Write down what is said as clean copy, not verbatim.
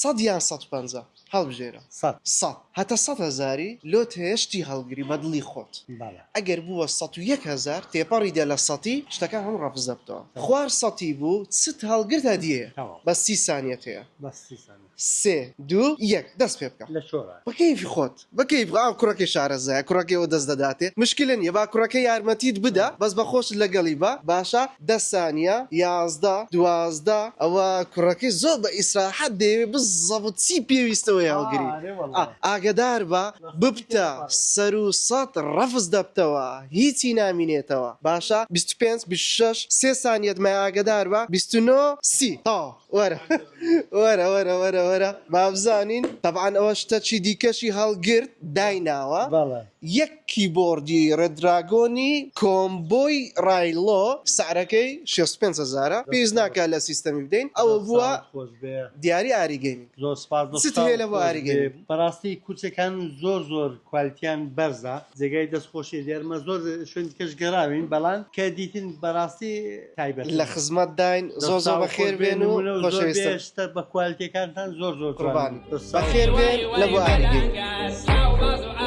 سەد یان 150 هەڵبژێرە. سەد. سەد. هەتا سەد هەزاری لۆت هەیە شتی هەڵگری بە دڵی خۆت. بەڵێ. ئەگەر بووە 101 هەزار تێپەڕی دە لە سەتی شتەکان هەموو ڕەفز دەبتەوە. خوار سەتی بوو چت هەڵگرت هەدیەیە. تەواو. بەس سی سانیەت هەیە. بەس سی سانیە. سێ دوو یەک دەست پێ بکە. لە چۆرە؟ بە کەیفی خۆت بە کەیف ئا کوڕەکەی شارەزایە کوڕەکەی ئەوە دەست دەداتێ مشکلە نیە با کوڕەکەی یارمەتیت بدا بەس بە خۆشت لەگەڵی بە باشە دە سانیە 11 12 ئەوە کوڕەکەی زۆر بە ئیسراحەت دەیەوێ بزەبت چی پێویستە وەی هەڵگری ئارێ ئا وەڵا. ئاگەدار بە ببتە سەرو سەد ڕەفز دەبتەوە هیچی نامینێتەوە باشە 25 26 سێ سانیەت مایە ئاگەدار بە 29 30 تەواو وەرە وەرە وەرە وەرە وەرە با بزانین تەبعەن ئەوە شتە چی دیکەشی هەڵگرت دایناوە بەڵێ. یەک keyboard ی Redragon ی combo ی ڕایلۆ سعرەکەی 65 هەزارە پێویست ناکات لە سیستەمی بدەین ئەوە زۆر بووە ساوت خۆش بێ. دیاری ئاری Gaming. زۆر سپاس چت هەیە دەستان لە بۆ خۆش ئاری بێ Gaming؟ بەڕاستی کورسەکان زۆر زۆر quality یان بەرزە جێگای دەست خۆشیە دیارمە زۆر شوێن دیکەش گەڕاوین بەڵام کە دیتن بەڕاستی تایبەتن. لە خزمەتداین زۆر زۆر دەستان خۆش بەخێر بێ بێن و نمونە و زۆر خۆشەویستن. بێ شتە بە quality یەکانتان زۆر زۆر جوانن قوربانی دەستان بەخێر خۆش بێن بێ. لە بۆ ئاری Gaming.